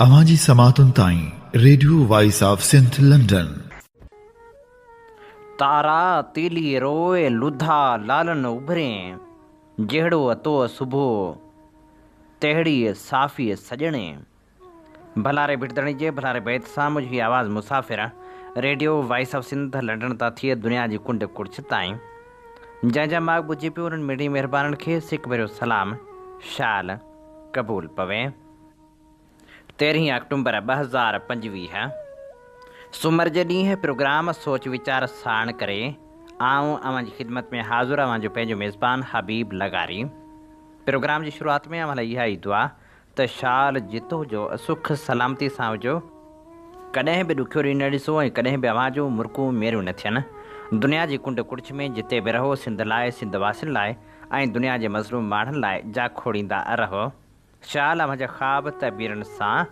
اوهان جي سماعتن تائين radio voice of Sindh London. تارا تيلي روء لڌا لالن اڀرين، جهڙو اتو صبح تهڙي صافي سڄڻي. ڀلاري ڀٽ ڌڻي جي ڀلاري بيت سان منهنجي هي آواز مسافر radio voice of Sindh London تان ٿئي دنيا جي ڪنڊ ڪڙڇ تائين جنهن جا ماڳ ٻجهي پيو انهن مڙني مهربانن کي سڪ ڀريو سلام شال قبول پوي. تيرهين آڪٽومبر 2025 سومر جي ڏينهن پروگرام سوچ ويچار ساڻ ڪري آئون اوهان جي خدمت ۾ حاضر اوهان جو پنهنجو ميزبان حبيب لغاري. پروگرام جي شروعات ۾ اوهان لاء اها ئي دعا ته شال جتو جو سک سلامتي سان هجو، ڪڏهن به ڏکيو ڏينهن نه ڏسو ۽ ڪڏهن به اوهان جون مرڪون ميريون نه ٿين. دنيا جي ڪنڊ ڪڙڇ ۾ جتي به رهو سنڌ لاء، سنڌ واسين لاء ۽ دنيا جي مظلوم ماڻهن لاء جاکوڙيندا رهو. شال اوهان جا خواب تعبيرن سان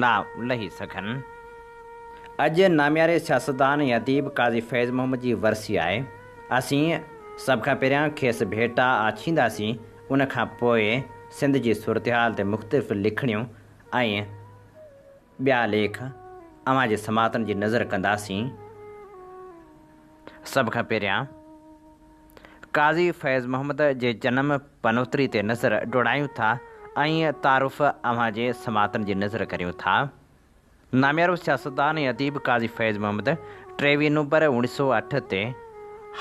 لانء لهي سگهن. اڄ نامياري سياستدان ۽ اديب قاضي فيض محمد جي ورسي آهي. اسين سڀ کان پهريان کيس ڀيٽا آڇينداسين، ان کان پوء سنڌ جي صورتحال تي مختلف لکڻيون ۽ ٻيا ليک اوهان جي سماعتن جي نظر ڪنداسين. سڀ کان پهريان قاضي فيض محمد جي جنم پنوتري تي نظر ڊوڙايون ٿا ۽ تعارف اوهان جي سماعتن جي نظر ڪريون ٿا. ناميارو سياستدان ۽ اديب قاضي فيض محمد ٽيويهه نومبر اوڻيهه سؤ اٺ تي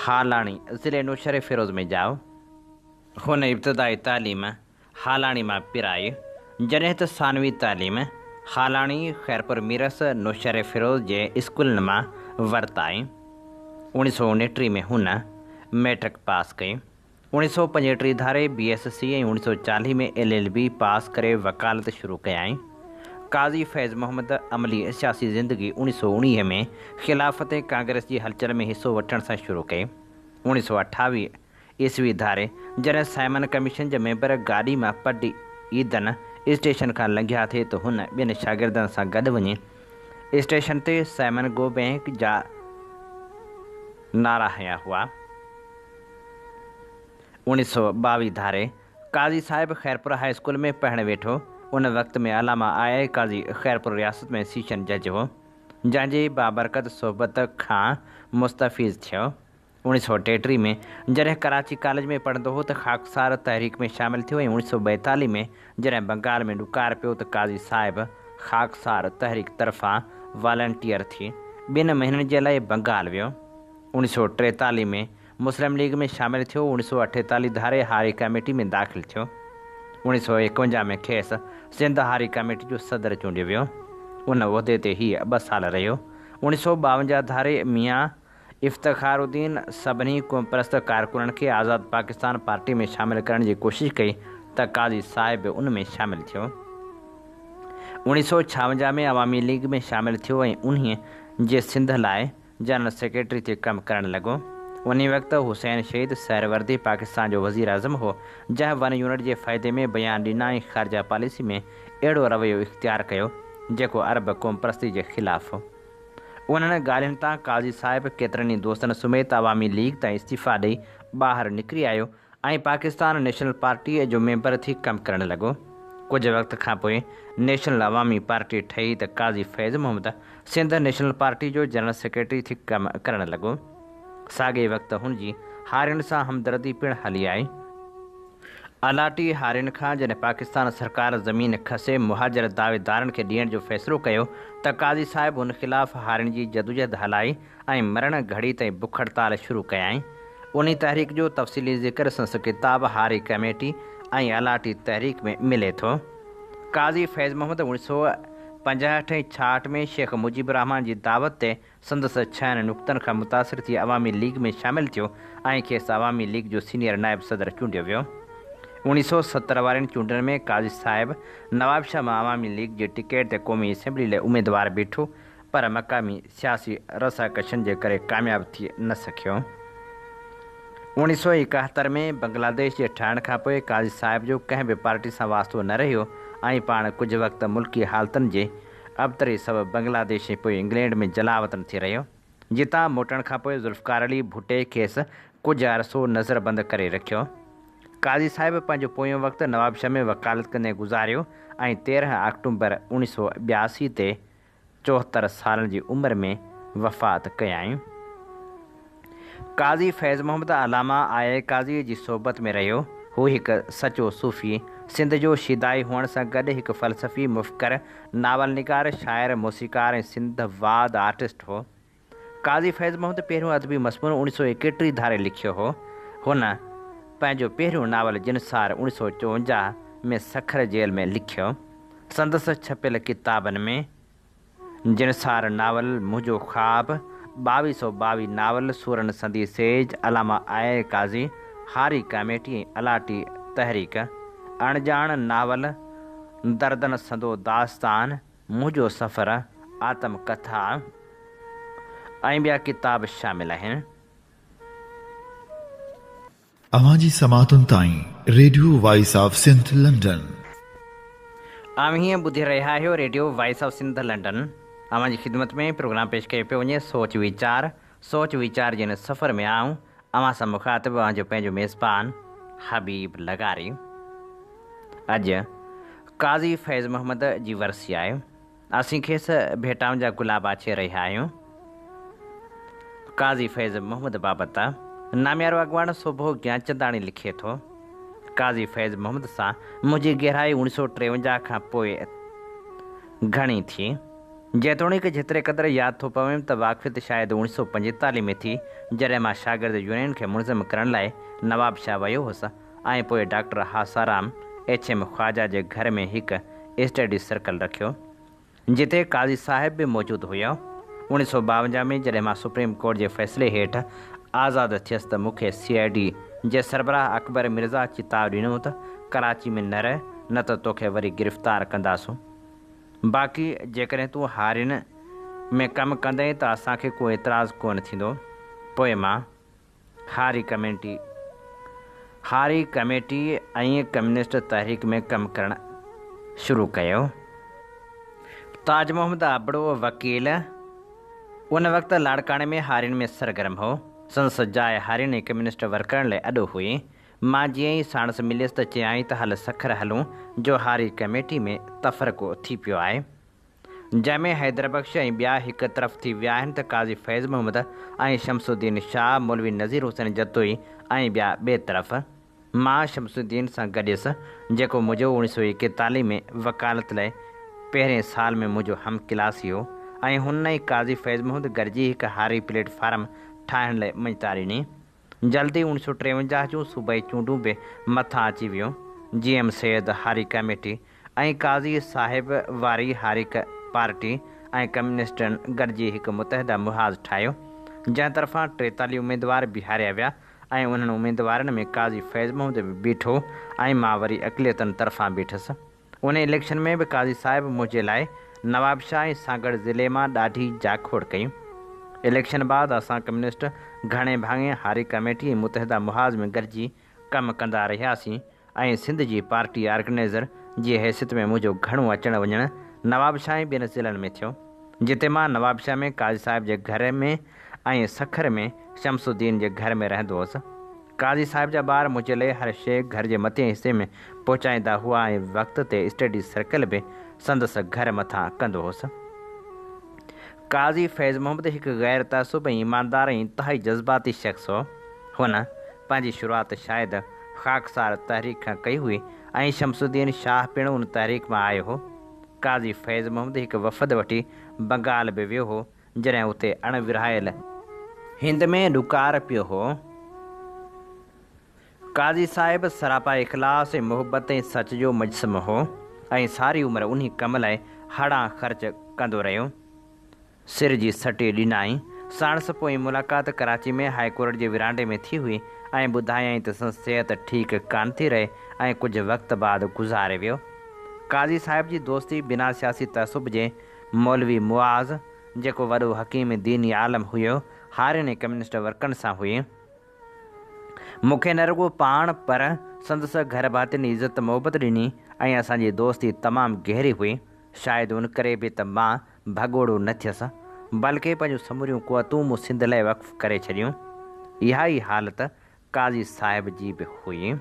هالاڻي، ضلعي نوشهري فيروز ۾ ڄائو. هن ابتدائي تعليم هالاڻي مان پرائي، جڏهن ته ثانوي تعليم هالاڻي، خيرپور ميرس، نوشهري فيروز جي اسڪولن مان ورتائين. 1929 ۾ هن مئٽرڪ پاس ڪئي. 1935 ڌاري B S C ۽ 1940 ۾ L L B پاس ڪري وڪالت شروع ڪيائين. قاضي فيض محمد عملي سياسي زندگي 1919 ۾ خلافت ۽ ڪانگريس جي هلچل ۾ حصو وٺڻ سان شروع ڪئي. 1928 عيسوي ڌاري جڏهن سائمن ڪميشن جا ميمبر گاڏي مان پڊ عيدن اسٽيشن کان لنگهيا ٿي ته هن ٻين شاگردن سان گڏ وڃي اسٽيشن تي سائمن گو بينڪ جا نعرا هنيا هئا. 1922 ڌاري قاضي صاحب خيرپور هاء اسڪول ۾ پڙهڻ ويٺو. ان وقت ۾ علامه آء آء قاضي خيرپور رياست ۾ سيشن جج هو، جنهن جي بابرڪت صحبت کان مستفيض ٿيو. 1933 ۾ جڏهن ڪراچي ڪاليج ۾ پڙهندو هو ته خاڪسار تحريڪ ۾ شامل ٿيو ۽ 1942 ۾ جڏهن بنگال ۾ ڏڪار پيو ته قاضي صاحب خاڪسار تحريڪ طرفان والنٽيئر ٿي ٻن مهينن جي لاء بنگال ويو. 1943 ۾ مسلم ليگ ۾ شامل ٿيو. 1948 ڌاري هاري ڪاميٽي ۾ داخل ٿيو. 1951 ۾ کيس سنڌ هاري ڪاميٽي جو صدر چونڊيو ويو. ان عهدي تي هيء ٻه سال رهيو. 1952 ڌاري ميان افتخار الدين سڀني قومپرست ڪارڪنن کي آزاد پاڪستان پارٽي ۾ شامل ڪرڻ جي ڪوشش ڪئي ته قاضي صاحب به ان ۾ شامل ٿيو. 1956 ۾ عوامي ليگ ۾ شامل ٿيو ۽ انهي جي سنڌ لاء جنرل سيڪريٽري ٿي ڪم ڪرڻ لڳو. انهي وقت حسين شهيد سهروردي پاڪستان جو وزيراعظم هو، جنهن ون يونٽ جي فائدي ۾ بيان ڏنا ۽ خارجه پاليسي ۾ اهڙو رويو اختيار ڪيو، جيڪو عرب قومپرستي جي خلاف هو. انهن ڳالهين تان قاضي صاحب ڪيترن ئي دوستن سميت عوامي ليگ تان استعيفا ڏئي ٻاهر نڪري آيو ۽ پاڪستان نيشنل پارٽيء جو ميمبر ٿي ڪم ڪرڻ لڳو. ڪجهه وقت کان پوء نيشنل عوامي پارٽي ٺهي ته قاضي فيض محمد سنڌ نيشنل پارٽي جو جنرل سيڪريٽري ٿي ڪم ڪرڻ لڳو. ساڳئي وقت هن جي هارين سان همدردي پڻ هلي آئي. الاٽي هارين کان جڏهن پاڪستان سرڪار زمين کسي مهاجر دعويدارن کي ڏيڻ جو فيصلو ڪيو ته قاضي صاحب ان خلاف هارين جي جدوجهد هلائي ۽ مرڻ گهڙي تائين بک هڙتال شروع ڪيائين. انهي تحريڪ جو تفصيلي ذڪر سندس ڪتاب هاري ڪميٽي ۽ الاٽي تحريڪ ۾ ملي ٿو. قاضي فيض محمد 1965 ۽ 66 ۾ شيخ مجيب الرحمان جي دعوت تي سندس ڇهن نقطن کان متاثر ٿي عوامي ليگ ۾ شامل ٿيو ۽ کيس عوامي ليگ جو سينيئر نائب صدر چونڊيو ويو. 1970 وارين چونڊن ۾ قاضي صاحب نوابشاهه مان عوامي ليگ جي ٽڪيٽ تي قومي اسيمبلي لاء اميدوار بيٺو پر مقامي سياسي رساڪشين جي ڪري ڪامياب ٿي نه سگهيو. 1971 ۾ بنگلاديش جي ٺهڻ کانپوء قاضي صاحب جو ڪنهن به پارٽي سان واسطو نه رهيو ۽ پاڻ ڪجهه وقت ملڪي حالتن جي ابتري سبب بنگلاديش ۽ پوء انگلينڊ ۾ جلاوطن ٿي رهيو، جتان موٽڻ کانپوء ذوالفقار علي ڀٽي کيس ڪجهه عرصو نظربند ڪري رکيو. قاضي صاحب پنهنجو پويون وقت نوابشاهه ۾ وڪالت ڪندي گذاريو ۽ 13 آڪٽومبر 1982 تي 74 سالن جي عمر ۾ وفات ڪيائين. قاضي فيض محمد علامه آء آء قاضيء جي صحبت ۾ رهيو. هو هڪ سچو صوفي، سنڌ جو شيدائي هئڻ سان گڏ هڪ فلسفي، مفڪر، ناول نگار، شاعر، موسيقار ۽ سنڌ واد آرٽسٽ هو. قاضي فيض محمد پهريون ادبي مضمون 1931 ڌاري لکيو هو. هن پنهنجو پهريون ناول جنسار 1954 ۾ سکر جيل ۾ لکيو. سندس ڇپيل ڪتابن ۾. جنسار ناول، منهنجو خواب، ٻاويهه سؤ ٻاويهه ناول، سورن سندي سيج، علامه آء آء قاضي، هاري ڪاميٽي ۽ الاٽي تحريڪ، اڻڄاڻ ناول، دردن سندو داستان، منهنجو سفر، آتم ڪٿا ۽ ٻيا ڪتاب شامل آهن. اوهان جي سماعتن تائين radio voice of Sindh London. اوهين ٻڌي رهيا آهيو radio voice of Sindh London. اوهان جي خدمت ۾ پروگرام پيش ڪيو پيو وڃي سوچ ويچار. سوچ ويچار جي هن سفر ۾ آئون اوهان سان مخاطب اوهان جو پنهنجو ميزبان حبيب لغاري. اڄ قاضي فيض محمد جي ورسي آهي. اسين کيس ڀيٽائن جا گلاب آڇي رهيا آهيون. قاضي فيض محمد بابت ناميارو اڳواڻ سوڀو گيانچنداڻي لکي ٿو، قاضي فيض محمد سان منهنجي گهرائي اوڻيهه سؤ ٽيونجاهه کان پوء گهڻي ٿي. جيتوڻيڪ جيتري قدر ياد ٿو پويم ته واقفيت شايد اوڻيهه سؤ پنجيتاليهه ۾ ٿي، جڏهن مان شاگرد يونين کي منظم ڪرڻ لاء نوابشاهه ويو هوس ۽ پوء doctor Hasaram H M Khawaja ji گهر ۾ هڪ اسٽڊي سرڪل رکيو، جتي قاضي صاحب به موجود هيو. اوڻيهه سؤ ٻاونجاهه ۾ جڏهن مان سپريم ڪورٽ جي فيصلي هيٺ آزاد ٿيس ته مون کي سي I D جي سربراهه اڪبر مرزا چتاء ڏنو ته ڪراچي ۾ نه رهه نه ته توکي وري گرفتار ڪنداسون. باقي جيڪڏهن تون هارين ۾ ڪم ڪندين ته اسان کي ڪو اعتراض ڪونه ٿيندو. پوء مان. هاري ڪميٽي، هاري ڪميٽي ۽ ڪميونسٽ تحريڪ ۾ ڪم ڪرڻ شروع ڪيو. تاج محمد ابڙو وڪيل ان وقت لاڙڪاڻي ۾ هارين ۾ سرگرم هو. سندس جاء هارين ۽ ڪميونسٽ ورڪرن لاء اڏو هئي. مان جيئن ئي ساڻس مليس ته چيائين ته هل سکر هلون جو هاري ڪميٽي ۾ تفرقو ٿي پيو آهي. جنهن ۾ حيدر بخش ۽ ٻيا هڪ طرف ٿي ويا آهن ته قاضي فيض محمد ۽ شمس الدين شاهه، مولوي نذير حسين جتوئي ۽ ٻيا ٻئي طرف. مان شمس الدين سان گڏيس، جيڪو منهنجو اوڻيهه سؤ ايڪيتاليهه ۾ وڪالت لاء پهرين سال ۾ منهنجو هم ڪلاسي هو ۽ هن ۽ قاضي فيض محمد گڏجي هڪ هاري پليٽ فارم ٺاهڻ لاء مڃتا ڏني. جلد ئي اوڻيهه سؤ ٽيونجاهه جون صوبائي چونڊون به مٿان اچي ويون. جي ايم سيد هاري ڪميٽي ۽ قاضي صاحب واري هاري پارٽي ۽ ڪميونسٽن گڏجي هڪ متحده محاذ ٺاهيو، جنهن طرفان ٽيتاليهه اميدوار بيهاريا ويا ۽ انهن اميدوارن ۾ قاضي فيض محمد به بيٺو ۽ مان وري اقليتن طرفان بيٺس. ان اليڪشن ۾ به قاضي صاحب منهنجي لاء نوابشاهه ۽ سانگهڙ ضلعي مان ڏاڍي جاکوڙ ڪئي. اليڪشن بعد اسان ڪميونسٽ گهڻي ڀاڱي هاري ڪميٽي ۽ متحده محاذ ۾ گڏجي ڪم ڪندا رهياسين ۽ سنڌ جي پارٽي آرگنائيزر جي حيثيت ۾ منهنجو گهڻو اچڻ وڃڻ نوابشاهه ۽ ٻين ضلعن ۾ ٿيو، جتي مان نوابشاهه ۾ قاضي صاحب جي گهر ۾ ۽ سکر ۾ شمس الدين جي گهر ۾ رهندو هوس. قاضي صاحب جا ٻار منهنجي لئه هر شيء گهر جي مٿئين حصي ۾ پهچائيندا هئا ۽ وقت تي اسٽڊي سرڪل به سندس گهر مٿان ڪندو هوس. قاضي فيض محمد هڪ غير تعصب ۽ ايماندار ۽ انتهائي جذباتي شخص هو. هن پنهنجي شروعات شايد خاڪسار تحريڪ کان ڪئي هئي ۽ شمس الدين شاهه پڻ ان تحريڪ مان آيو هو. قاضي فيض محمد هڪ وفد وٺي بنگال به ويو هو جڏهن اتي اڻ ورهايل هند ۾ ڏڪار پيو هو. قاضي صاحب سراپا اخلاص ۽ محبت ۽ سچ جو مجسمو هو ۽ ساري عمر انهي ڪم لاء هڙان خرچ ڪندو رهيو. سر جي سٽي ڏنائين. ساڻس پوئين ملاقات ڪراچي ۾ هاء ڪورٽ جي ورانڊي ۾ ٿي هئي ۽ ٻڌايائين ته سندس صحت ٺيڪ ڪانه ٿي رهي ۽ ڪجهه وقت بعد گذاري ويو. قاضي صاحب جي دوستي بنا سياسي تعصب جي مولوي معاذ، جيڪو وڏو حڪيم ۽ ديني عالم هيو، هارين ۽ ڪميونسٽ ورڪرن سان هئي. مون کي نه رڳو پاڻ پر سندس گهر ڀاتين عزت محبت ڏني ۽ اسان جي دوستي تمام گهري هئي. شايد ان ڪري به ته مان ڀڳوڙو نه ٿيس، بلڪه پنهنجون سموريون قوتون مون سنڌ لاء وقف ڪري ڇڏيون. اها ئي حالت قاضي صاحب جي به هئي.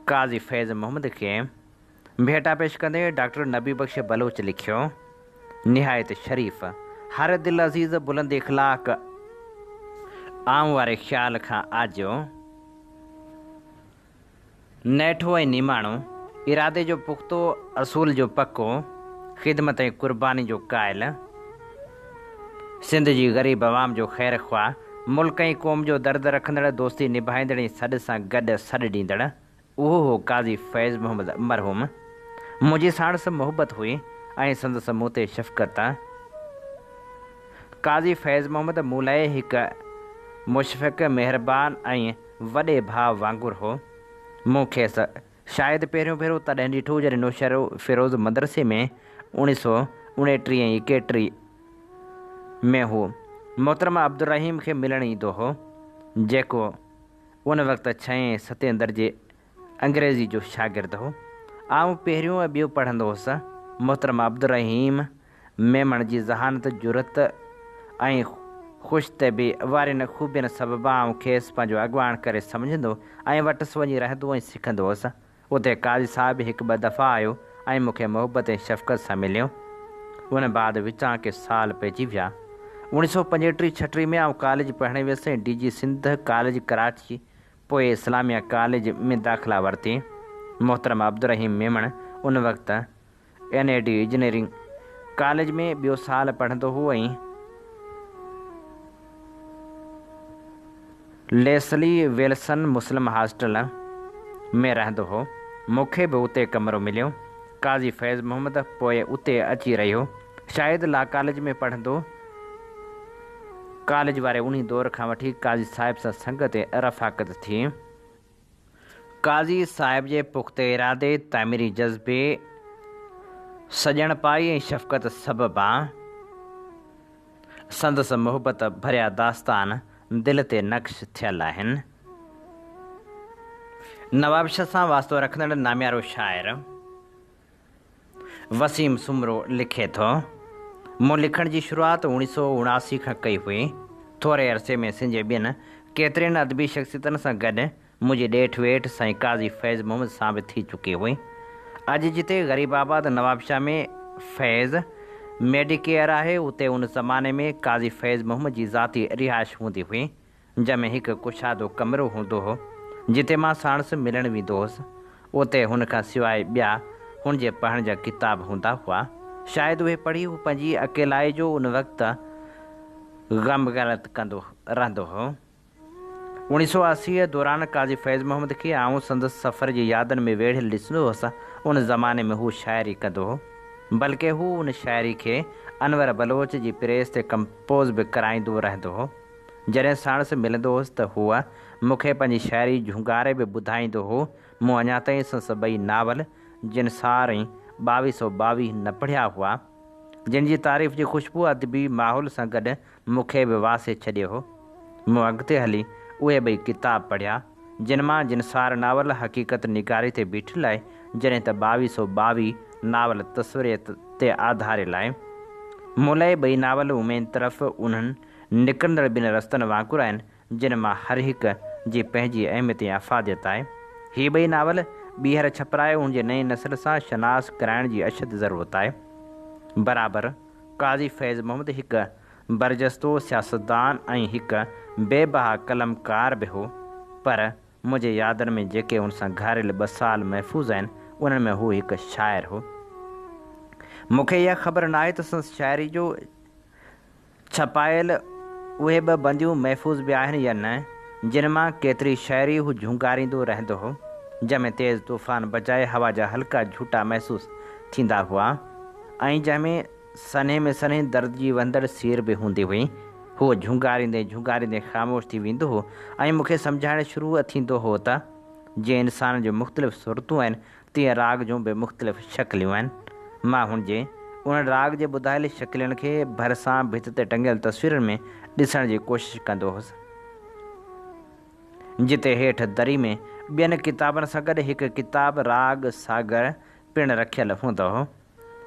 قاضي فيض محمد کي ڀيٽا پيش ڪندي ڊاڪٽر نبي بخش بلوچ لکيو، نهايت شريف، هر دلعزيز، بلند اخلاق، عام واري خيال کان آجو، نهٺو ۽ نماڻو، ارادي جو پختو، اصول جو پڪو، خدمت ۽ قرباني جو قائل، سنڌ جي غريب عوام جو خير خواهه، ملڪ ۽ قوم جو درد رکندڙ، دوستي نڀائيندڙ ۽ سڏ سان گڏ سڏ ڏيندڙ، اهو هو قاضي فيض محمد مرحوم. منهنجي ساڻس محبت هئي ۽ سندس مون تي شفقت. قاضي فيض محمد مون لاء هڪ مشفق، مهربان ۽ وڏي ڀاء وانگر هو. مون کيس شايد پهريون ڀيرو تڏهن ڏٺو جڏهن نوشهروفيروز مدرسي ۾ اوڻيهه سؤ اڻٽيهه ۽ ايڪٽيهه ۾ هو محترم عبدالرحيم کي ملڻ ايندو هو، جيڪو ان وقت ڇهين ستين درجي انگريزي جو شاگرد هو. آئون پهريون ۽ ٻيو پڙهندو هوس. محترم عبدالرحيم ميمڻ جي ذهانت، جرئت ۽ خوش طبعي وارين خوبين سببان آئون کيس پنهنجو اڳواڻ ڪري سمجهندو ۽ وٽس وڃي رهندو ۽ سکندو هوس. اتي قاضي صاحب هڪ ٻه دفعا آيو ۽ مون کي محبت ۽ شفقت سان مليو. ان بعد وچان ڪي سال پئجي ويا. اوڻيهه سؤ پنجٽيهه ڇٽيهه ۾ آئون ڪاليج پڙهڻ ويس ۽ ڊي جي سنڌ ڪاليج ڪراچي پوء اسلاميه ڪاليج ۾ داخلا ورتي. محترم عبدالرحيم ميمڻ ان وقت N E D engineering college ۾ ٻيو سال پڙهندو هو ۽ ليسلي ويلسن مسلم هاسٽل ۾ رهندو هو. مون کي به اتي ڪمرو مليو. قاضي فيض محمد پوء اتي اچي رهيو. شايد لا ڪاليج ۾ پڙهندو. ڪاليج واري انهي دور کان وٺي قاضي صاحب سان سنگت ۽ رفاقت ٿي. قاضي صاحب جي پختي ارادي، تعميري جذبي، سڄڻپائي ۽ شفقت سببان سندس محبت ڀريا داستان دل تي نقش ٿيل آهن. نوابشاهه سان واسطو رکندڙ ناميارو شاعر. وسيم سومرو لکي ٿو، مون لکڻ جي شروعات اوڻيهه سؤ اڻاسي کان ڪئي هئي. ٿوري عرصي ۾ سنڌ جي ٻين ڪيترين ادبي شخصيتن سان گڏ منهنجي ڏيٺ ويٺ سائين قاضي فيض محمد سان به ٿي چڪي هئي. اڄ جتي غريب آباد نوابشاهه ۾ فيض ميڊيڪيئر آهي اتي ان زماني ۾ قاضي فيض محمد جي ذاتي رهائش هوندي هئي. جنهن ۾ هڪ ڪشادو ڪمرو هوندو هو، جتي مان ساڻس ملڻ ويندو هوس. اتي هن کان سواء ٻيا هن جي پڙهڻ جا ڪتاب هوندا هئا. شايد اهي پڙهي هو پنهنجي اڪيلائي جو ان وقت غم غلط ڪندو رهندو هو. اوڻيهه سؤ اسيء دوران قاضي فيض محمد کي آئون سندس سفر جي يادن ۾ ويڙهيل ڏسندو هوس. ان زماني ۾ هو شاعري ڪندو هو. بلڪه هو ان شاعري کي انور بلوچ جي پريس تي ڪمپوز به ڪرائيندو رهندو هو. جڏهن ساڻس ملندو هوس ته هو مون کي پنهنجي شاعري جهونگاري به ٻڌائيندو هو. مون اڃا تائين سندس ٻئي ناول جنسار ۽ ٻاويهه سؤ ٻاويهه نه پڙهيا هئا، جن جي تعريف جي خوشبوء ادبي ماحول سان گڏ مون کي به واسي ڇڏيو هو. مون اڳتي هلي اهي ٻئي ڪتاب پڙهيا، جن مان جنسار ناول حقيقت نگاري تي بيٺل آهي، جڏهن ته ٻاويهه سؤ ٻاويهه ناول تصوريت تي آڌاريل آهي. مون لئه ٻئي ناول اميد طرف انهن نڪرندڙ ٻن رستن وانگر آهن، جن مان هر هڪ جي پنهنجي اهميت ۽ افاديت آهي. هي ٻئي ناول ٻيهر ڇپرائي ان جي نئين نسل سان شناس ڪرائڻ جي اشد ضرورت آهي. برابر قاضي فيض محمد هڪ برجستو سياستدان ۽ هڪ بي بها قلمڪار به هو، پر منهنجي يادن ۾ جيڪي ان سان گهاريل ٻه سال محفوظ آهن، انهن ۾ هو هڪ شاعر هو. مون کي اها خبر ناهي ته سندس شاعري جو ڇپايل اهي ٻه بنديون محفوظ به آهن يا نه، جن مان ڪيتري شاعري هو جهونگاريندو رهندو هو، جنهن ۾ تيز طوفان بجاء هوا جا هلڪا جهوٽا محسوس ٿيندا هئا ۽ جنهن ۾ سنهي ۾ سنهي درد جي وهندڙ سير به هوندي هئي. هو جهونگاريندي جهونگاريندي خاموش ٿي ويندو هو ۽ مون کي سمجهائڻ شروع ٿيندو هو ته جيئن انسان جون مختلف صورتون آهن تيئن راڳ جون به مختلف شڪليون آهن. مان هن جي انهن راڳ جي ٻڌايل شڪلين کي ڀرسان ڀت تي ٽنگيل تصويرن ۾ ڏسڻ جي ڪوشش ڪندو هوس. جتي هيٺ دري ۾ ٻين ڪتابن سان گڏ هڪ ڪتاب راڳ ساگر پڻ رکيل هوندو هو.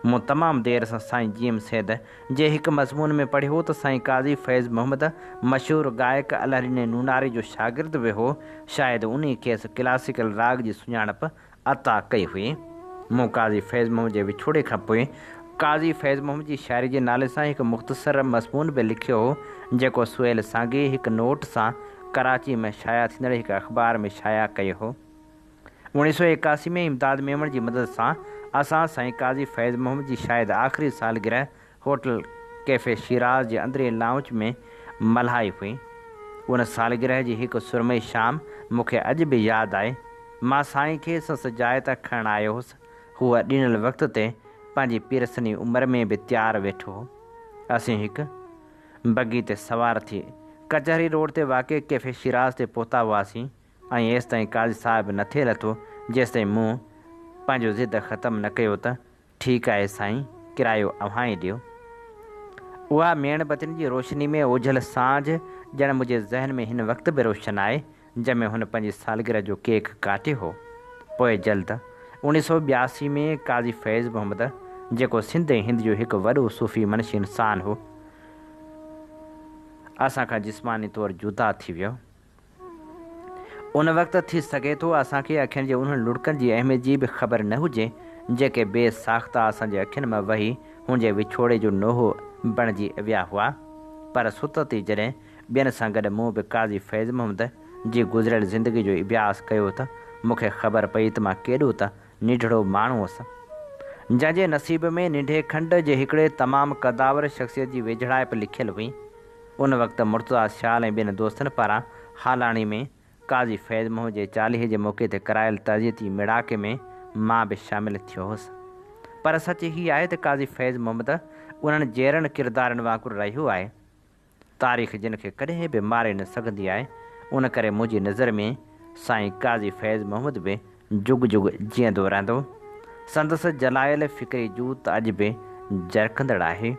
مون تمام دير سان سائين جي ايم سيد جي هڪ مضمون ۾ پڙهيو ته سائين قاضي فيض محمد مشهور گائڪ الهڏني نوناري جو شاگرد به هو، شايد انهي کيس ڪلاسيڪل راڳ جي سڃاڻپ عطا ڪئي هئي. مون قاضي فيض محمد جي وڇوڙي کان پوء قاضي فيض محمد جي شاعري جي نالي سان هڪ مختصر مضمون به لکيو هو، جيڪو سهيل سانگي هڪ نوٽ سان ڪراچي ۾ شايع ٿيندڙ هڪ اخبار ۾ شايع ڪيو هو. 1981 ۾ امداد ميمڻ جي مدد سان اسان سائين قاضي فيض محمد جي شايد آخري سالگرهه هوٽل ڪيفي شيراز جي اندرين لائونچ ۾ ملهائي هئي. ان سالگرهه جي هڪ سرمئي شام مون کي اڄ به ياد آهي. مان سائين کي سندس جاء تان کڻڻ آيو هوس. هو ڏنل وقت تي پنهنجي پيرسني عمر ۾ به تيار ويٺو هو. اسين هڪ بگي تي سوار ٿي ڪچهري روڊ تي واقع ڪيفي شيراز تي پهتا هئاسين. ۽ ايستائين قاضي صاحب نه ٿي لٿو، جيستائين مون پنهنجو ضد ختم نه ڪيو ته ٺيڪ آهي سائين، ڪرايو اوهان ئي ڏيو. اها ميڻ بتين جي روشني ۾ اوجهل سانجهه ڄڻ منهنجي ذهن ۾ هن وقت به روشن آهي، جنهن ۾ هن پنهنجي سالگرهه جو ڪيڪ ڪاٽيو هو. پوء جلد 1982 ۾ قاضي فيض محمد، جيڪو سنڌ ۽ هند جو هڪ وڏو صوفي منش انسان هو، اسان کان جسماني طور جدا ٿي ويو. ان وقت ٿي سگهي ٿو اسان کي اکين جي انهن لڙڪن جي اهميت جي به خبر نه هجي، جيڪي بي ساخته اسان جي اکين مان وهي هن جي وڇوڙي جو نوحو بڻجي ويا هئا. پر ستت ئي جڏهن ٻين سان گڏ مون به قاضي فيض محمد جي گذريل زندگي جو اڀياس ڪيو ته مون کي خبر پئي ته مان ڪيڏو ته ننڍڙو ماڻهو هوس، جنهن جي نصيب ۾ ننڍي کنڊ جي هڪڙي تمام قداور شخصيت جي ويجهڙائپ لکيل هئي. ان وقت مرتضيٰ سيال ۽ ٻين دوستن پاران هالاڻي ۾ قاضي فيض محمد جي چاليهي جي موقعي تي ڪرايل تعزيتي ميڙاڪي ۾ مان به شامل ٿيو هوس. پر سچ هي آهي ته قاضي فيض محمد انهن جيئرن ڪردارن وانگر رهيو آهي. تاريخ جن کي ڪڏهن به ماري نه سگهندي آهي، ان ڪري منهنجي نظر ۾ سائين قاضي فيض محمد به جڳ جڳ جيئندو رهندو. سندس جلايل فڪري جوت اڄ به جرڪندڙ آهي.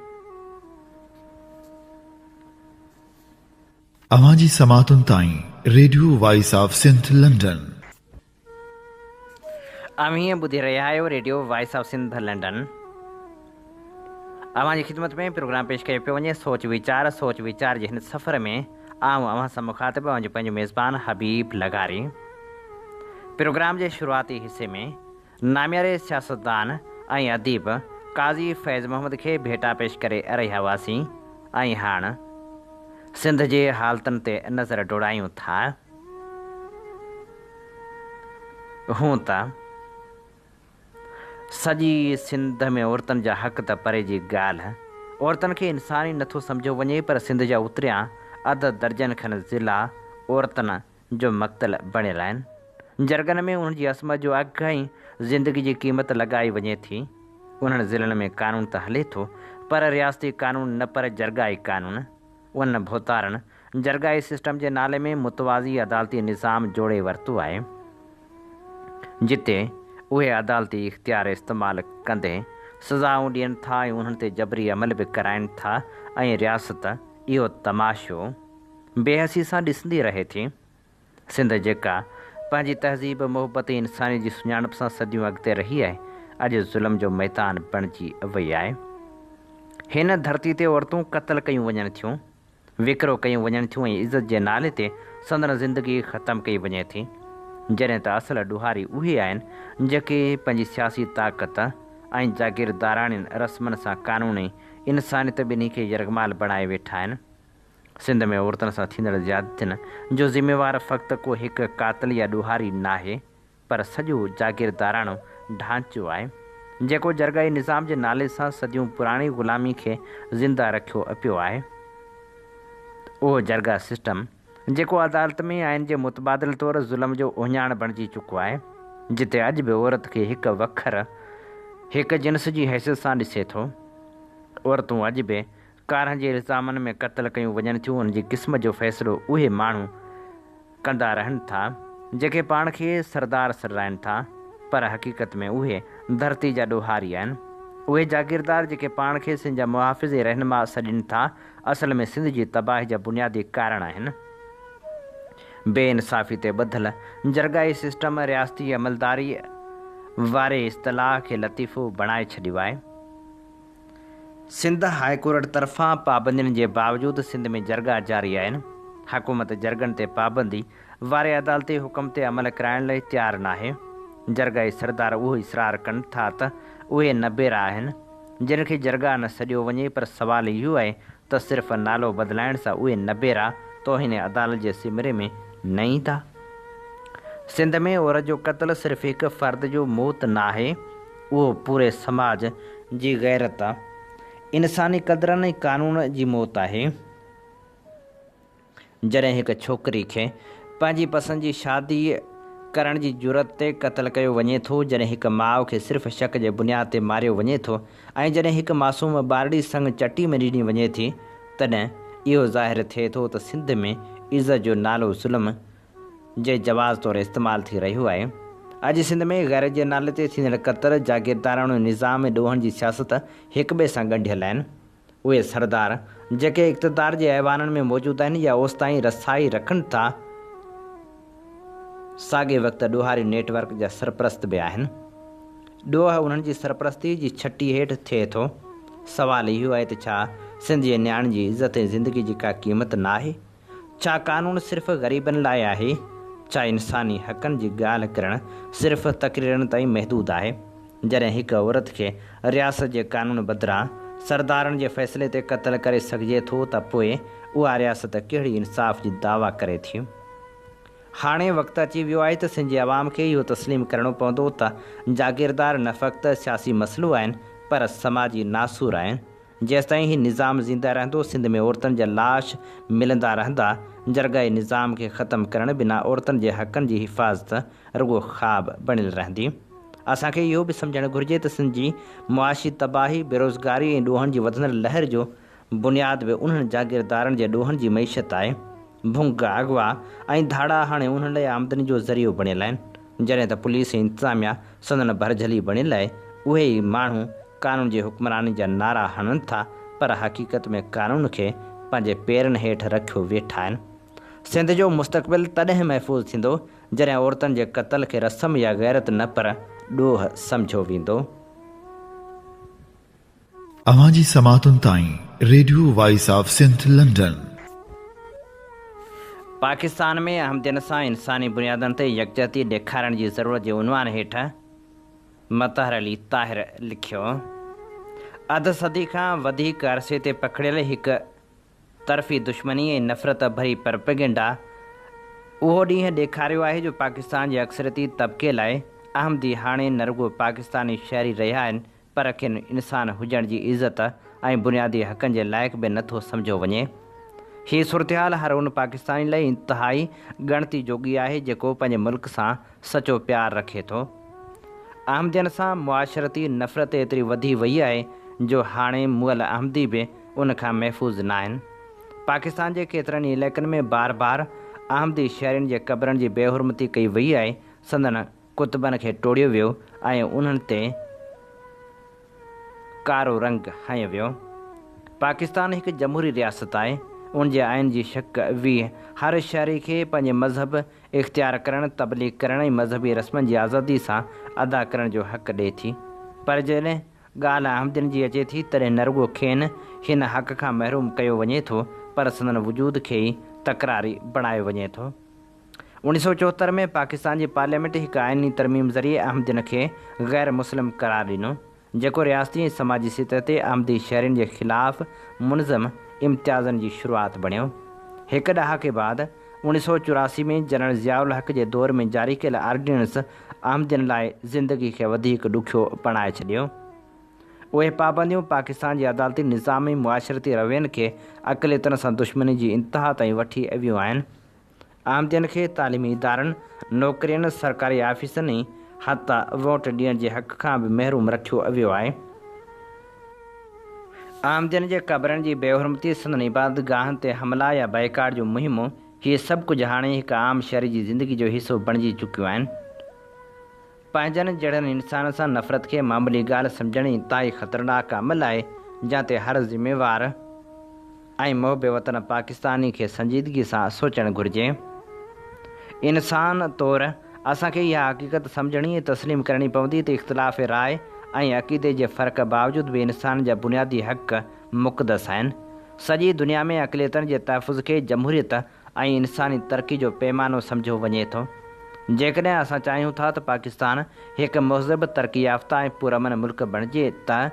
اوهان جي سماعتن تائين radio voice of Sindh London. اوهين ٻڌي رهيا آهيو radio voice of Sindh London. اوهان جي خدمت ۾ پروگرام پيش ڪيو پيو وڃي سوچ ويچار سوچ ويچار جي هن سفر ۾ آئون اوهان سان مخاطب اوهان جو پنهنجو ميزبان حبيب لغاري. پروگرام جي شروعاتي حصي ۾ نامياري سياستدان ۽ اديب قاضي فيض محمد کي ڀيٽا پيش ڪري رهيا هئاسين ۽ هاڻ سنڌ جي حالتن تي نظر ڊوڙايون ٿا. هون ته سڄي سنڌ ۾ عورتن جا حق ته پري جي ڳالهه، عورتن کي انسان ئي نٿو سمجهيو وڃي پر سنڌ جا اتريان اڌ درجن کن ضلعا عورتن جو مقتل بڻيل آهن. جرڳن ۾ انهن جي عصمت جو اگهه ۽ زندگي جي قيمت لڳائي وڃي ٿي. انهن ضلعن ۾ قانون ته هلي ٿو پر رياستي قانون نه پر جرڳائي قانون. انهن ڀوتارن جرڳائي سسٽم جي نالي ۾ متوازي عدالتي نظام جوڙي ورتو آهي. جتي اهي عدالتي اختيار استعمال ڪندي سزائون ڏين ٿا ۽ انهن تي جبري عمل به ڪرائين ٿا ۽ رياست اهو تماشو بيحسي سان ڏسندي رهي ٿي. سنڌ جيڪا پنهنجي تهذيب، محبت ۽ انسانيت جي سڃاڻپ سان صديون اڳتي رهي آهي، اڄ ظلم جو ميدان بڻجي وئي آهي. هن ڌرتي تي عورتون قتل ڪيون وڃن ٿيون، وڪرو ڪيون وڃن ٿيون ۽ عزت جي نالي تي سندن زندگي ختم ڪئي وڃي ٿي. جڏهن ته اصل ڏوهاري اهي آهن، جيڪي پنهنجي سياسي طاقت ۽ جاگيرداراڻين رسمن سان قانون ۽ انسانيت ٻنهي کي يرغمال بڻائي ويٺا آهن. سنڌ ۾ عورتن سان ٿيندڙ زيادتين جو ذميوار فقط ڪو هڪ قاتل يا ڏوهاري ناهي پر سڄو جاگيرداراڻو ڍانچو آهي، جيڪو جرڳائي نظام جي نالي سان صديون پراڻي غلامي کي زنده رکيو پيو آهي. اهو جرڳا سسٽم جيڪو عدالت ۾ آئين جي متبادل طور ظلم جو اهڃاڻ بڻجي چڪو آهي، جتي اڄ به عورت کي هڪ وکر، هڪ جنس جي حيثيت سان ڏسي ٿو. عورتون اڄ به ڪارنهن جي الزامن ۾ قتل ڪيون وڃن ٿيون ان جي قسمت جو فيصلو اهي ماڻهو ڪندا رهن ٿا جيڪي پاڻ کي سردار سڏرائن ٿا پر حقيقت ۾ اهي ڌرتي جا ڏوهاري آهن. اهي جاگيردار جيڪي پاڻ کي سنڌ جا محافظ ۽ رهنما سڏين ٿا اصل ۾ سنڌ جي تباهي جا بنيادي ڪارڻ آهن. بي انصافي تي ٻڌل جرڳائي سسٽم رياستي عملداري واري اصطلاح کي لطيفو بڻائي ڇڏيو آهي. سنڌ هاء ڪورٽ طرفان پابندين جي باوجود سنڌ ۾ جرڳا جاري آهن. حڪومت جرڳن تي پابندي واري عدالتي حڪم تي عمل ڪرائڻ لاء تيار ناهي. جرڳائي سردار اهو اصرار ڪن ٿا ته اهي نبيرا آهن، جن کي جرڳا نه سڏيو وڃي پر سوال اهو آهي ته صرف نالو بدلائڻ سان اهي نبيرا توهين عدالت جي زمري ۾ نه ايندا؟ سنڌ ۾ عورت جو قتل صرف هڪ فرد جو موت ناهي، اهو پوري سماج جي غيرت، انساني قدرن ۽ قانون جي موت آهي. جڏهن هڪ ڇوڪري کي پنهنجي پسند جي شادي ڪرڻ جي جرئت تي قتل ڪيو وڃي ٿو، جڏهن هڪ ماء کي صرف شڪ جي بنياد تي ماريو وڃي ٿو ۽ جڏهن هڪ معصوم ٻارڙي سڱ چٽي ۾ ڏني وڃي ٿي، تڏهن اهو ظاهر ٿئي ٿو ته سنڌ ۾ عزت جو نالو ظلم جي جواز طور استعمال ٿي رهيو آهي. اڄ سنڌ ۾ غيرت جي نالي تي ٿيندڙ قتل، جاگيرداراڻو نظام ۽ ڏوهن جي سياست هڪٻئي سان ڳنڍيل آهن. اهي سردار جيڪي اقتدار جي ايوانن ۾ موجود آهن يا اوستائين رسائي رکن ٿا، ساڳئي وقت ڏوهاري نيٽ ورڪ جا سرپرست به آهن. ڏوهه انهن جي سرپرستي جي ڇٽي هيٺ ٿئي ٿو. سوال اهو آهي ته ڇا سنڌ جي نياڻين جي عزت ۽ زندگي جي ڪا قيمت ناهي؟ ڇا قانون صرف غريبن لاء آهي؟ ڇا انساني حقن جي ڳالهه ڪرڻ صرف تقريرن تائين محدود آهي؟ جڏهن هڪ عورت کي رياست جي قانون بدران سردارن جي فيصلي تي قتل ڪري سگهجي ٿو ته پوء اها رياست ڪهڙي انصاف جي دعويٰ ڪري ٿي؟ هاڻي وقت اچي ويو آهي ته سنڌ جي عوام کي اهو تسليم ڪرڻو پوندو ته جاگيردار نه فقط سياسي مسئلو آهن پر سماجي ناسور آهن. جيستائين هي نظام زنده رهندو سنڌ ۾ عورتن جا لاش ملندا رهندا، جرڳائي نظام کي ختم ڪرڻ بنا عورتن جي حقن جي حفاظت رڳو خواب بڻيل رهندي. اسان کي اهو به سمجهڻ گهرجي ته سنڌ جي معاشي تباهي، بيروزگاري ۽ ڏوهن جي وڌندڙ لهر جو بنياد به انهن جاگيردارن جي ڏوهن جي معيشت آهي. ڀنگ، اغوا ۽ ڌاڙا هاڻي انهن لاء آمدني جو ذريعو بڻيل آهن. جڏهن ته پوليس ۽ انتظاميا سندن ڀرجهلي بڻيل آهي. اهي ئي ماڻهو قانون جي حڪمراني جا نعرا هڻن ٿا پر حقيقت ۾ قانون کي پنهنجي پيرن هيٺ رکيو ويٺا آهن. سنڌ جو مستقبل تڏهن محفوظ ٿيندو جڏهن عورتن جي قتل کي رسم يا غيرت نه پر ڏوهه سمجهيو ويندو. اوهان جي سماعتن تائين radio voice of Sindh London. Pakistan ۾ احمدين سان انساني بنيادن تي يڪجهتي ڏيکارڻ جي ضرورت جي عنوان هيٺ مطهر علي طاهر لکيو، اڌ صدي کان وڌيڪ عرصي تي پکڙيل هڪ طرفي دشمني ۽ نفرت ڀري پرپيگنڊا اهو ڏينهن ڏيکاريو آهي جو پاڪستان جي اڪثريتي طبقي لاء احمدي هاڻي نه رڳو پاڪستاني شهري رهيا آهن پر کين انسان هجڻ جي عزت ۽ بنيادي حقن جي لائق به نه ٿو سمجهيو وڃي. هي صورتحال هر ان پاڪستاني لاء انتهائي ڳڻتي جوڳي آهي جيڪو پنهنجي ملڪ سان سچو پيار رکي ٿو. احمدين سان معاشرتي نفرت ايتري وڌي وئي آهي جو هاڻي مئل احمدي به ان کان محفوظ ناهن. پاڪستان جي ڪيترن ئي علائقن ۾ بار بار احمدي شهرين جي قبرن جي بي حرمتي ڪئي وئي آهي، سندن ڪتبن کي ٽوڙيو ويو ۽ انهن تي ڪارو رنگ هنيو ويو. پاڪستان هڪ جمهوري رياست آهي، ان جي آئين جي شق 20 هر شهري کي پنهنجي مذهب اختيار ڪرڻ، تبليغ ڪرڻ ۽ مذهبي رسمن جي آزادي سان ادا ڪرڻ جو حق ڏئي ٿي. پر جڏهن ڳالهه احمدين جي اچي ٿي تڏهن نه رڳو کين هن حق کان محروم ڪيو وڃي ٿو پر سندن وجود کي ئي تڪراري بڻايو وڃي ٿو. 1974 ۾ پاڪستان جي پارليامينٽ هڪ آئيني ترميم ذريعي احمدين کي غير مسلم قرار ڏنو، جيڪو رياستي ۽ سماجي سطح تي احمدي شهرين جي خلاف منظم امتيازن جي شروعات بڻيو. هڪ ڏهاڪي بعد، 1984 ۾ جنرل ضياء الحق جي دور ۾ جاري ڪيل آرڊيننس احمدين لاء زندگي کي وڌيڪ ڏکيو بڻائي ڇڏيو. اهي پابنديون پاڪستان جي عدالتي نظام ۽ معاشرتي روين کي اقليتن سان دشمني جي انتها تائين وٺي ويون آهن. احمدين کي تعليمي ادارن، نوڪرين، سرڪاري آفيسن ۽ حتيٰ ووٽ ڏيڻ جي حق کان به محروم رکيو ويو آهي. احمدين جي قبرن جي بيحرمتي، سندن عبادتگاهن تي حملا يا بائيڪاٽ جون مهمون، هي سڀ ڪجهه هاڻي هڪ عام شهري جي زندگي جو حصو بڻجي چڪيون آهن. پنهنجن جهڙن انسانن سان نفرت کي معمولي ڳالهه سمجهڻ انتهائي خطرناڪ عمل آهي، جنهن تي هر ذميوار ۽ محب وطن پاڪستاني کي سنجيدگي سان سوچڻ گهرجي. انسان طور اسان کي اها حقيقت سمجهڻي ۽ تسليم ڪرڻي پوندي ته اختلاف راء ۽ عقيدي جي فرق باوجود به انسان جا بنيادي حق مقدس آهن. سڄي دنيا ۾ اقليتن جي تحفظ کي جمهوريت ۽ انساني ترقي جو پيمانو سمجهيو وڃي ٿو. جيڪڏهن اسان چاهيون ٿا ته پاڪستان هڪ مهذب، ترقي يافته ۽ پرامن ملڪ بڻجي ته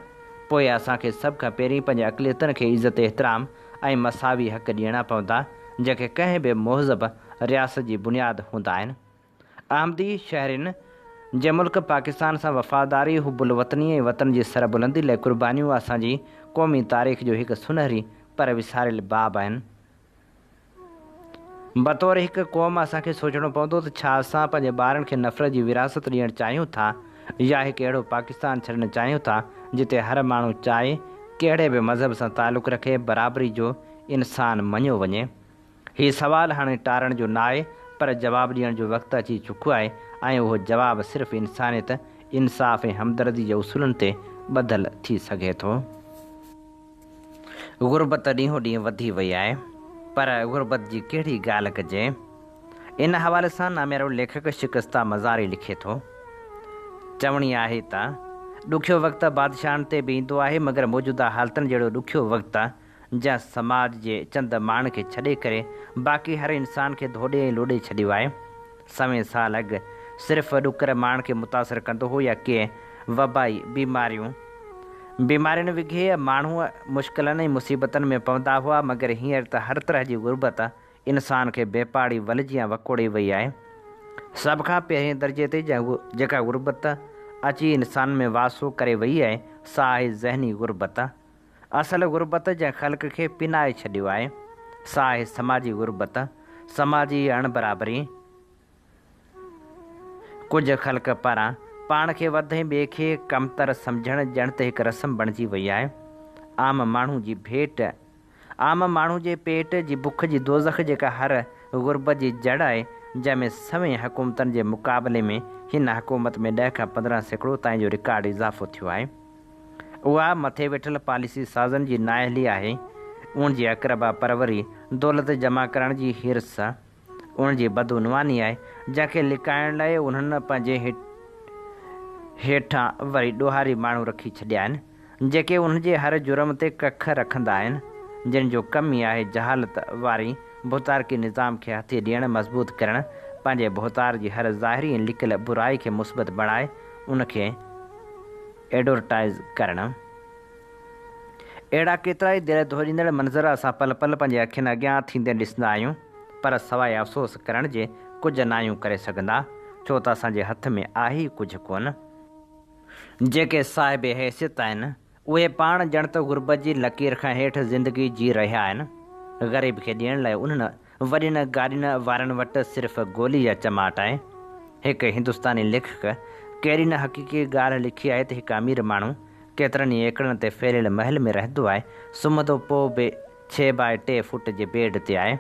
پوء اسان کي سڀ کان پهرين پنهنجي اقليتن کي عزت، احترام ۽ مساوي حق ڏيڻا پوندا، جيڪي ڪنهن به مهذب رياست جي بنياد هوندا آهن. احمدي شهرين جي ملڪ پاڪستان سان وفاداري، حب الوطني ۽ وطن جي سربلندي لاء قربانيون اسان جي قومي تاريخ جو هڪ سنهري پر وساريل باب آهن. بطور هڪ قوم اسان کي سوچڻو پوندو ته ڇا اسان پنهنجي ٻارن کي نفرت جي وراثت ڏيڻ چاهيون ٿا يا هڪ اهڙو پاڪستان ڇڏڻ چاهيون ٿا جتي هر ماڻهو چاهي ڪهڙي به مذهب سان تعلق رکي برابري جو انسان مڃيو وڃي. هي سوال هاڻي ٽارڻ جو ناهي پر جواب ڏيڻ جو وقت اچي چڪو آهي ۽ اهو جواب صرف انسانيت، انصاف ۽ همدردي جي اصولن تي ٻڌل ٿي سگهي ٿو. غربت ڏينهون ڏينهن وڌي وئي آهي پر غربت جي ڪهڙي ڳالهه ڪجي؟ ان حوالي سان ناميارو ليکڪ شڪسته مزاري لکي ٿو، چوڻي آهي ته، ڏکيو وقت بادشاهن تي به ايندو آهي مگر موجوده حالتن جهڙو ڏکيو وقت جنهن سماج جي چند ماڻهن کي ڇڏي ڪري باقي هر انسان کي ڌوڏي ۽ لوڏي ڇڏيو آهي. سوين سال اڳ صرف ڏڪر ماڻهن کي متاثر ڪندو هو يا ڪي وبائي بيماريون بيمارين وگهي ماڻهو مشڪلن ۽ مصيبتن ۾ پوندا هئا، مگر هينئر ته هر طرح جي غربت انسان کي بي پاڙي ول جيان وڪوڙي وئي آهي. سڀ کان پهرين درجي تي جيڪا غربت اچي انسان ۾ واسو ڪري وئي آهي، سا آهي ذهني غربت. اصل غربت جنهن خلق کي پنائي ڇڏيو آهي، سا آهي سماجي غربت، سماجي اڻبرابري. ڪجهه خلق پاران پاڻ کي وڌ ۽ ٻئي کي ڪمتر سمجهڻ ڄڻ ته هڪ رسم بڻجي وئي آهي. عام ماڻهو جي ڀيٽ عام ماڻهو جي پيٽ جي بک جي دوزخ جيڪا هر غربت جي جڙ آهي، جنهن ۾ سوين حڪومتن جي مقابلي ۾ هن حڪومت ۾ 10 کان 15% تائين جو رڪارڊ اضافو ٿيو آهي. اها مٿي ويٺل پاليسي سازن جي نااهلي آهي. ان جي اقربا پروري، دولت جمع ڪرڻ جي حرص، انهن جي بدعنواني آهي، جنهن کي لڪائڻ لاء انهن پنهنجي هيٺان وري ڏوهاري ماڻهو رکي ڇڏيا آهن، جيڪي انهن جي هر جرم تي ڪک رکندا آهن، جن جو ڪم ئي آهي جهالت واري ڀوتارڪي نظام کي هٿي ڏيڻ، مضبوط ڪرڻ، پنهنجي ڀوتار جي هر ظاهري ۽ لڪل برائي کي مثبت بڻائي ان کي ايڊورٽائيز ڪرڻ. اهڙا ڪيترائي دل ڌوڏيندڙ منظر اسان پل پل پنهنجي اکين اڳيان ٿيندي ڏسندا آهيون، پر سواء افسوس ڪرڻ جي ڪجهه ناهيون ڪري سگهندا، ڇو ته اسان جي هٿ ۾ آهي ئي ڪجهه ڪونه. جيڪي صاحب حيثيت آهن، اهي پاڻ ڄڻ ته غربت جي لڪير کان هيٺ زندگي جي رهيا آهن. غريب کي ڏيڻ لاء انهن وڏين گاڏين وارن وٽ صرف گولي يا چماٽ آهي. هڪ هندستاني ليکڪ ڪهڙي نه حقيقي ڳالهه لکي آهي ته هڪ امير ماڻهو ڪيترن ئي ايڪڙن تي ڦهليل محل ۾ رهندو آهي، سمهندو پوء به ڇهه باء ٽي فوٽ جي بيڊ تي آهي.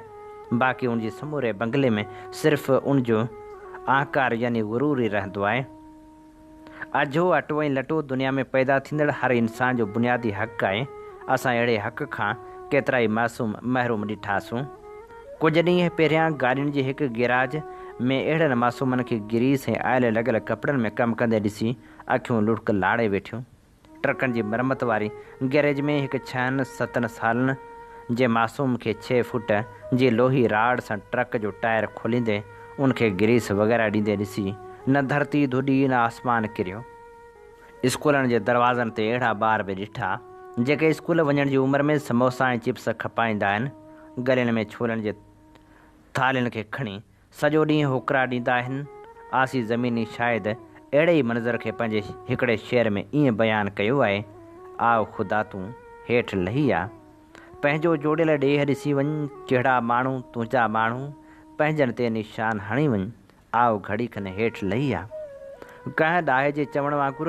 باقي ان جي سموري بنگلي ۾ صرف ان جو اهنڪار يعني غرور ئي رهندو آهي. اجهو اٽو ۽ لٽو دنيا ۾ پيدا ٿيندڙ هر انسان جو بنيادي حق آهي. اسان اهڙي حق کان ڪيترائي معصوم محروم ڏٺاسون. ڪجهه ڏينهن پهريان گاڏين جي هڪ گيراج ۾ اهڙن معصومن کي گريس ۽ آئل لڳل ڪپڙن ۾ ڪم ڪندي ڏسي اکيون لڙڪ لاڙي ويٺيون. ٽرڪن جي مرمت واري گيريج ۾ هڪ ڇهن ستن سالن جي معصوم کي ڇهه فوٽ جي لوهي راڊ سان ٽرڪ جو ٽائر کوليندي ان کي گريس وغيره ڏيندي ڏسي نه ڌرتي ڌڏي نه آسمان ڪريو. اسڪولن جي دروازن تي اهڙا ٻار به ڏٺا جيڪي اسڪول وڃڻ جي عمر ۾ سموسا ۽ چپس کپائيندا آهن. گلين ۾ ڇولن جي ٿالهين کي کڻي سڄو ڏينهن هوڪرا ڏيندا آهن. آسي زميني شايد اهڙي ئي منظر کي پنهنجي هڪڙي شعر ۾ ائين بيان ڪيو آهي، آء خدا تون هيٺ لهي آ. پنهنجو جوڙيل ڏيهه ڏسي وڃ، ڪهڙا ماڻهو تنهنجا ماڻهو، پنهنجن تي نشان هڻي وڃ، آء گهڙي کن هيٺ لهي آ. ڪنهن ڏاهي جي چوڻ وانگر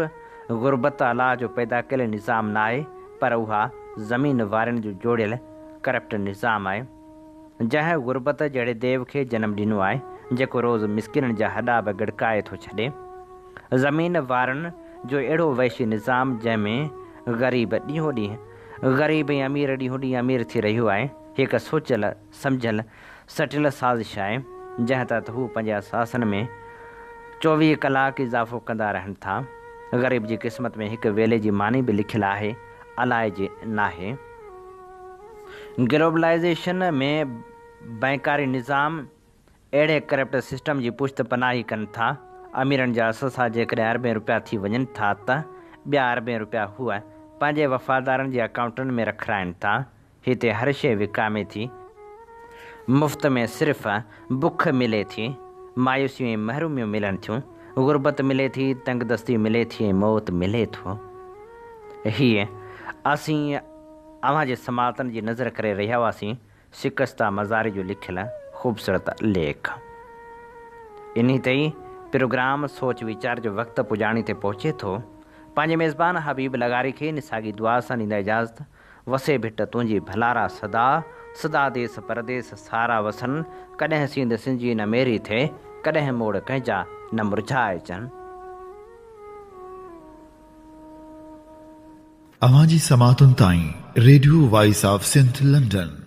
غربت الله جو پيدا ڪيل نظام ناهي پر اها زمين وارن جو جوڙيل ڪرپٽ نظام آهي. جنهن غربت جهڙي ديو کي جنم ڏنو آهي، جيڪو روز مسڪينن جا هڏا به ڳڙڪائي ٿو ڇڏي. زمين وارن جو اهڙو وحشي نظام جنهن ۾ غريب ڏينهون ڏينهن غريب ۽ امير ڏينهون ڏينهن امير ٿي رهيو آهي، هڪ سوچيل سمجهيل سٽيل سازش آهي، جنهن تحت هو پنهنجي اثاثن ۾ 24 ڪلاڪ اضافو ڪندا رهن ٿا. غريب جي قسمت ۾ هڪ ويلي جي ماني به لکيل آهي، الائجي ناهي. گلوبلائيزيشن ۾ بئنڪاري نظام اهڙي ڪرپٽ سسٽم جي پشت پناهي ڪن ٿا. اميرن جا اثاثا جيڪڏهن اربين روپيا ٿي وڃن ٿا ته ٻيا اربين روپيا هو پنهنجي وفادارن جي اڪائونٽن ۾ رکرائن ٿا. هتي هر شيء وڪامي ٿي. مفت ۾ صرف بک ملي ٿي، مايوسيون ۽ محروميون ملن ٿيون، غربت ملي ٿي، تنگدستي ملي ٿي ۽ موت ملي ٿو. هيء اسين اوهان جي سماعتن جي نظر ڪري رهيا هئاسين شڪسته مزاري جو لکيل خوبصورت ليک. انهي تي ئي پروگرام سوچ ويچار جو وقت پڄاڻي تي پهچي ٿو. پنهنجي ميزبان حبيب لغاري کي ان ساڳي دعا سان ڏيندا اجازت. وسي ڀٽ تنهنجي ڀلارا سدا، سدا ديس پرديس سارا وسن، ڪڏهن سينڌ سنجي نه ميري ٿئي، ڪڏهن موڙ ڪنهن جا نه مرجهائجن. اوهان جي سماعتن تائين radio voice of Sindh London.